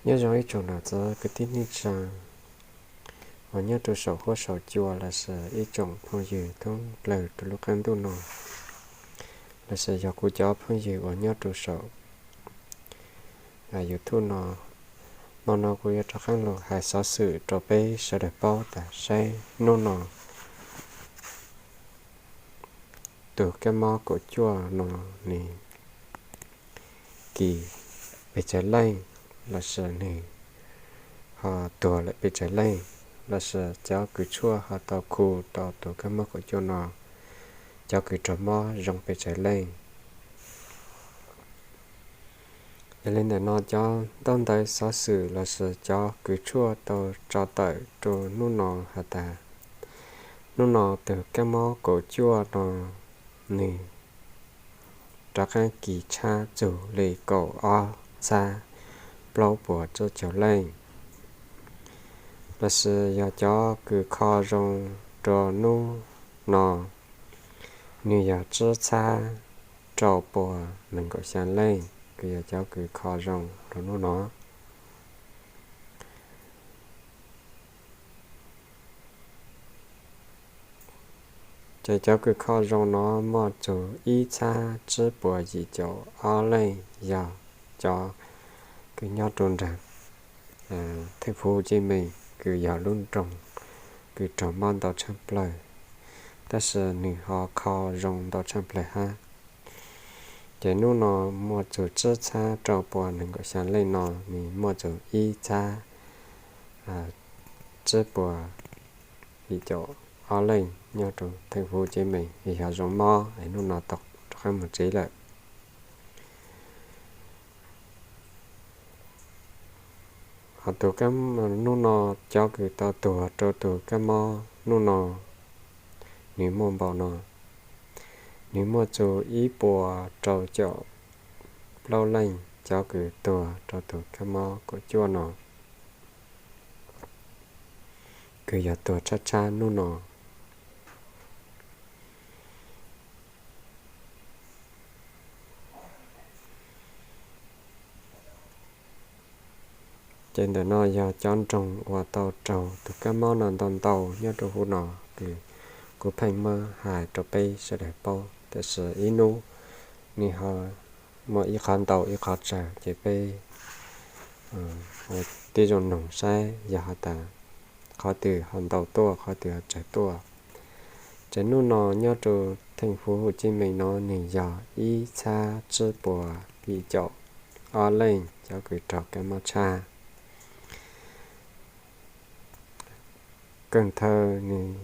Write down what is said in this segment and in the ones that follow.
Nyob zoo ib tsoom nam txiv kwv tij neej tsaa uas nyob rua saum huab saum cua lossis ib tsoom phooj ywg thoob plawg rua lub qaab ntuj no, lossis yog kuv cov phooj ywg uas nyob rua saum YouTube no. Hmo no kuv yuav rov qaab lug hais xov xwm rau peb sawv daws paub tas saib nub no tug kaab mob kaum cuaj no nwg kis pes tsawg leej, lossis nwg ho tuag lawm pes tsawg leej, lossis cov kws tshuaj ho tau khu tau tug kaab mob kaum cuaj no, cov kws raug mob zoo pes tsawg leej. Yog li ntawm no cov ntaub ntawv xov xwm lossis cov kws tshuaj tau tso tawm rua nub no has tas nub no tug kaab mob kaum cuaj no nwg rov qaab kis tshab txug li kaum ob txhab plaub puas tsib caug leej, lossis yog cov kws kho zoo rua nub no nwg yog tsib txhab rau puas nees nkaum xyaa leej, kws yog cov kws kho zoo rua nub no. Ces cov kws kho zoo no muaj txug ib txhab tsib puas yim caum ob leej yog cov kws nyob rua nraag theej fuv Huv Ceeb Mees kws yog lub nroog kws raug mob ntau tshaaj plawg, tab sis nwg ho kho zoo ntau tshaaj plawg hab. Ces nub no muaj txug tsib txhab rau puas nees nkaum xyaa leej no, nwg muaj txug ib txhab tsib puas yim caum ob leej nyob rua theej fuv Huv Ceeb Mees yog zoo mob es nub no tau rov qaab moog tsev lawm. Ho tug, nub no cov kws tau tuag rua tug kaab mob nub no nwg muaj npaum no, nwg muaj txug ib puas rau caum plaub leej cov kws tuag rua tug kaab mob kaum cuaj no, kws yog tuag tshab tshab nub no. Ces ntawm no yog cov nroog uas tau raug tug kaab mob no ntau ntau nyob rua huv no, kws kuv pheej muab hais rua peb sawv daws paub, tab sis ib nub nwg ho muaj ib qhov ntau ib qhov tsawg, ces peb tib zoo noog saib yog has tas qhov twg ho ntau tuaj, qhov twg ho tsawg tuaj. Ces nub no nyob rua theej fuv Huv Ceeb Mees no nwg yog ib txhab tsib puas yim caum ob leej cov kws raug kaab mob tshab. Keej Thawj nwg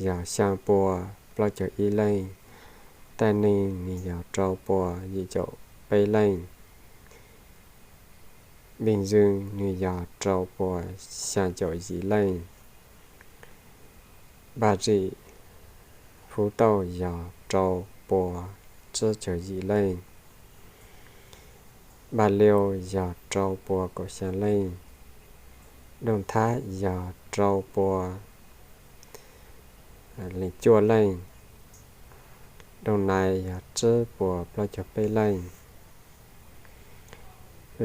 yog xyaa puas plaub caug ib leej, Thaaj Neeg nwg yog rau puas yim caum peb leej, Npeej Zwg nwg yog rau puas xyaa caum yim leej, Npaj Zim Fuv Tauj yog rau puas tsib caug yim leej, Npaj Liu yog rau puas kaum xyaa leej, Dooj Thab yog rau puas cuaj leej, Dooj Nais yog tsib puas plaub caug peb leej,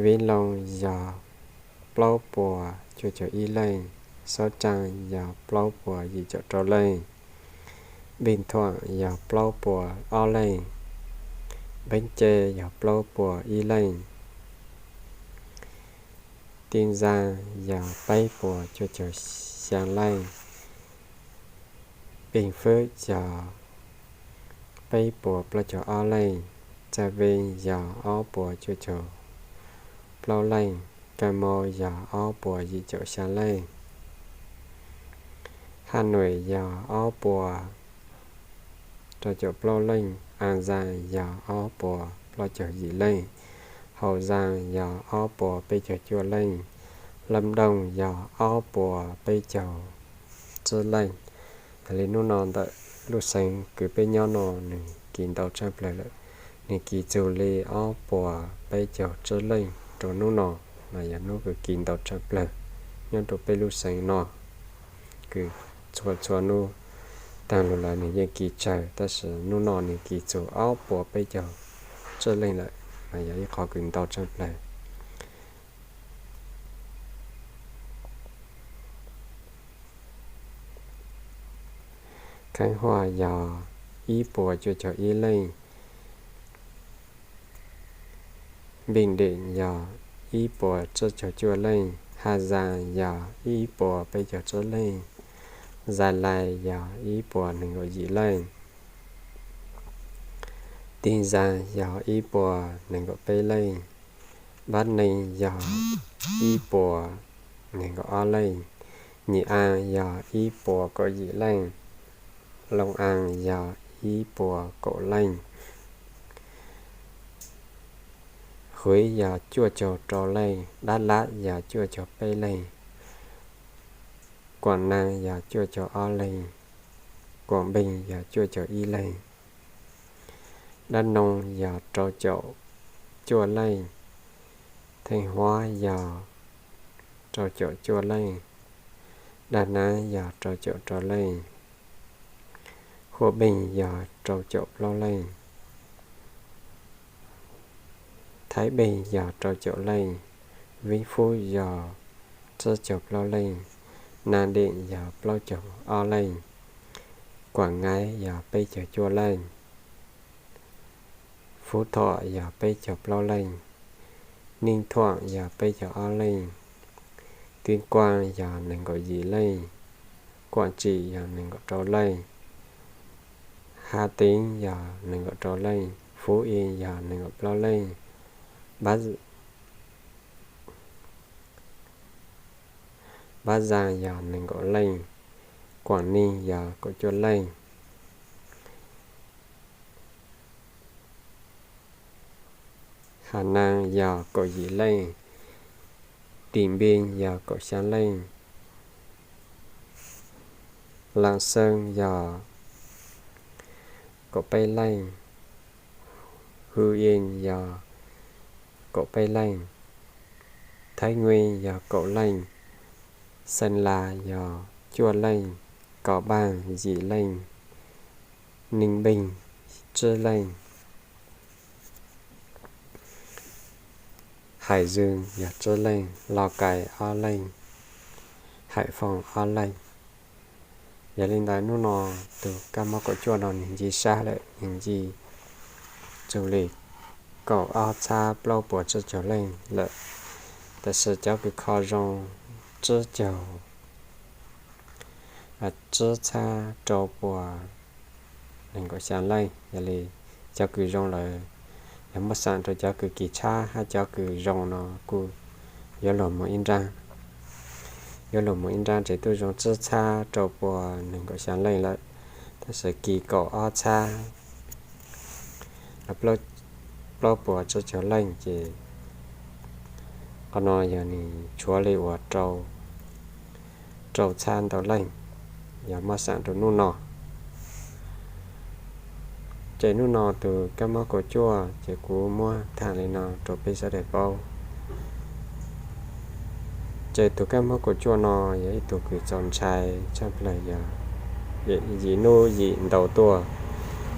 Viv Loo yog plaub puas cuaj caug ib leej, Xauv Tsaa yog plaub puas yim caum rau leej, Npeej Thuam yog plaub puas ob leej, Npeeb Ce yog plaub puas ib leej, Tij Zaa yog peb puas cuaj caug xyaa leej, Npeej Fwb yog peb puas plaub caug ob leej, Txaj Veej yog ob puas cuaj caug plaub leej, Kaj Mau yog ob puas yim caum xyaa leej, Haj Nuim yog ob puas rau caum plaub leej, Aa Zaa yog ob puas plaub caug yim leej, Hauv Zaa yog ob puas peb caug cuaj leej, Lam Dooj yog ob puas peb caug tsib leej. Yog li nub no ntawm lub xeev kws peb nyob no nwg kis ntau tshaj plawg lawm, nwg kis txug li ob puas peb caug tsib leej rua nub no, mas yog nub kws kis ntau tshaj plawg nyob rua peb lub xeev no, kws txhua txhua nub taag lug lawm nwg yeej kis tsawg, tab sis nub no nwg kis txug ob puas peb caug tsib leej lawm, mas yog ib qhov kws ntau tshaj plawg. Kheeb Huaj yog ib puas cuaj caug ib leej. Npeej Dem yog ib puas tsib caug cuaj leej. Ha Zas yog ib puas peb caug tsib leej. Zas Lais yog ib puas nees nkaum yim leej. Tig Zas yog ib puas nees nkaum peb leej. Npab Neeg yog ib puas nees nkaum ob leej. Nyim Aa yog ib puas kaum yim leej. Loo Aa yog ib puas kaum leej. Huiv yog cuaj caug rau leej. Dab Lab yog cuaj caug peb leej. Kuam Naa yog cuaj caug ob leej. Kuam Npeej yog cuaj caug ib leej. Dab Noo yog rau caum cuaj leej. Theej Huab yog rau caum cuaj leej. Dab Nab yog rau caum rau leej. Huaj Npeej yog rau caum plaub leej. Thaib Npeej yog rau caum leej. Vib Fub yog tsib caug plaub leej. Naa Deem yog plaub caug ob leej. Kuam Ngaib yog peb caug cuaj leej. Fub Thuam yog peb caug plaub leej. Neej Thuam yog peb caug ob leej. Twb Kuaj yog nees nkaum yim leej. Kuam Tsim yog nees nkaum rau leej. Hab Teeb yog nees nkaum rau leej. Fub Ib yog nees nkaum plaub leej. Npab Zaj yog nees nkaum leej. Kuam Neeg yog kaum cuaj leej. Has Naa yog kaum yim leej. Tim Npee yog kaum xya leej. Laam Xeeb yog kaum peb leej. Hu Yeej yog kaum peb leej. Thaib Ngueej yog kaum leej. Xeem Las yog cuaj leej. Kaum Npaaj yim leej. Neej Npeej tsib leej. Hais Zwm yog tsib leej. Laus Kais ob leej. Hais Foom ob leej. Yog li ntawd hnub no tus kab mob kaum cuaj no nws nce sab lawm, nws nce txug li kaum ob txhab plaub puas tsib caug leej lawm. Tab sis cov kws kho zoo tsib caug, tsib txhab rau puas nees nkaum xya leej. Yog li cov kws zoo lawm, yog muab xam rau cov kws kis tshab hab cov kws zoo no kuj yuav luag mus ib nrab, yuav luag mus ib nrab ces twb zoo tsib txhab rau puas nees nkaum xya leej lawm. Tab sis kis kaum ob txhab plaub puas tsib caug leej ces qhov no yog nws tshuav li uas rau txhab ntau leej, yog muab xam rau hnub no. Ces hnub no tus kab mob kaum cuaj ces kuv muab tham li no rau peb sawv daws paub. Ces tus kab mob kaum cuaj no yog ib tug kws txaus ntshai tshaj plawg, yog yim hnub yim ntau tuaj.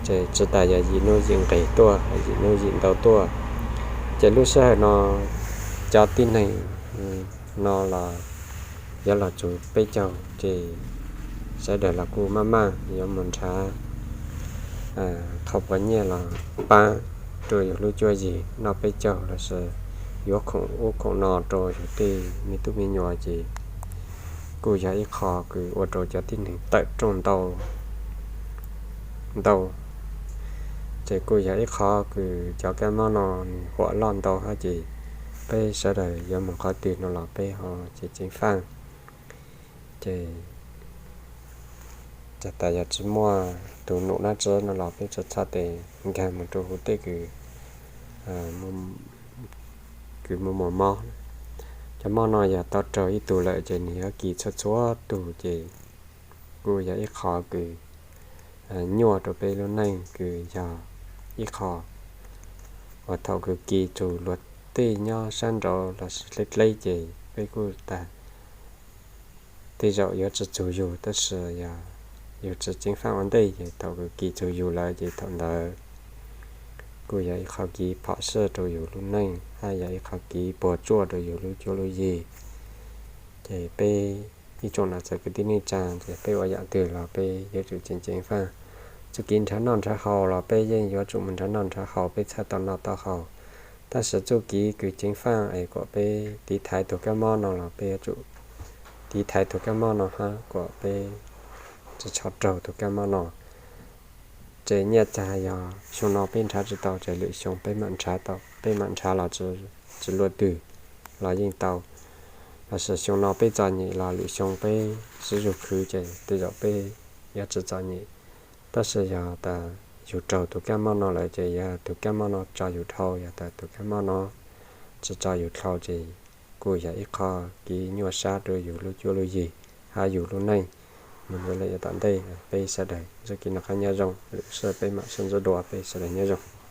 Ces tsis tas yog yim hnub yim nqis tuaj, yim hnub yim ntau tuaj. Ces lub sij hawm no cov tib neeg no los yuav los txug peb caug, ces sawv daws los kuj maj maj yuav mus nrhav qhov puav nyiaj los pab rau yus lub cuab yig noj peb caug lossis yuav khoom ub khoom no rau yus tej me tub me nyuam, ces kuj yog ib qho kws ua rau cov tib neeg tawm rooj ntau ntau. Ces kuj yog ib qho kws cov kab mob no nws huam loj ntau hab, ces peb sawv daws yuav mus qhov twg no los peb ho ceev ceev faj. Ces txawm tas yog tsis muaj tus num nab tsi no los peb txhob txhob tes nkag mus rau huv tej kws, kws muaj muaj mob. Cov mob no yog tau raug ib tug lawm ces nws yuav kis txhua txhua tug, ces kuj yog ib qho kws nyuaj rau peb lub neej, kws yog ib qho uas thaum kws kis txug luag tej nyob sab nraud lossis dleb dleb ces peb kuj tas tej zaum yuav tsis txug yus, tab sis yog yus tsis ceev faj ua ntej ces thaum kws kis txug yus lawm ces thaum ntawd kuj yog ib qho kis phom sij rau yus lub neej hab yog ib qho kis puas tsuaj rau yus lub cuab lub yig. Ces peb Ib tsoom nam txiv kwv tij neej tsaa, ces peb ua yaam twg los peb yuav tsum ceev ceev faaj. Txuj kev nrhav noj nrhav haus los peb yeej yuav tsum mus nrhav noj nrhav haus, peb txhaj tau noj tau haus. Tab sis txuj kev kws ceev faaj es kuas peb tiv thaiv tug kab mob no los peb yuav tsum tiv thaiv tug kab mob no hab kuas peb tsi txhob raug tug kab mob no. Ces nyaj txag yog xyoo no peb nrhav tsi tau ces lwm xyoo peb mam nrhav tau, peb mam nrhav los tsi luaj twg los yeej tau. Tab sis xyoo no peb txom nyem los lwm xyoo peb sib zug khwv ces tej zaum peb yuav tsi txom nyem. Tab sis yog tas yug raug tug kab mob no lawm ces yog tug kab mob no tso yug dhau, yog tas tug kab mob no tsi tso yug dhau ces kuj yog ib qho kev nyuaj sab rua yug lub cuab lub yig hab yug lub neej mus ntxiv le yav tom ntej. Peb sawv daws txuj kev noj qab nyob zoo, lwm sij peb mam sib ntsib dua, peb sawv daws nyob zoo.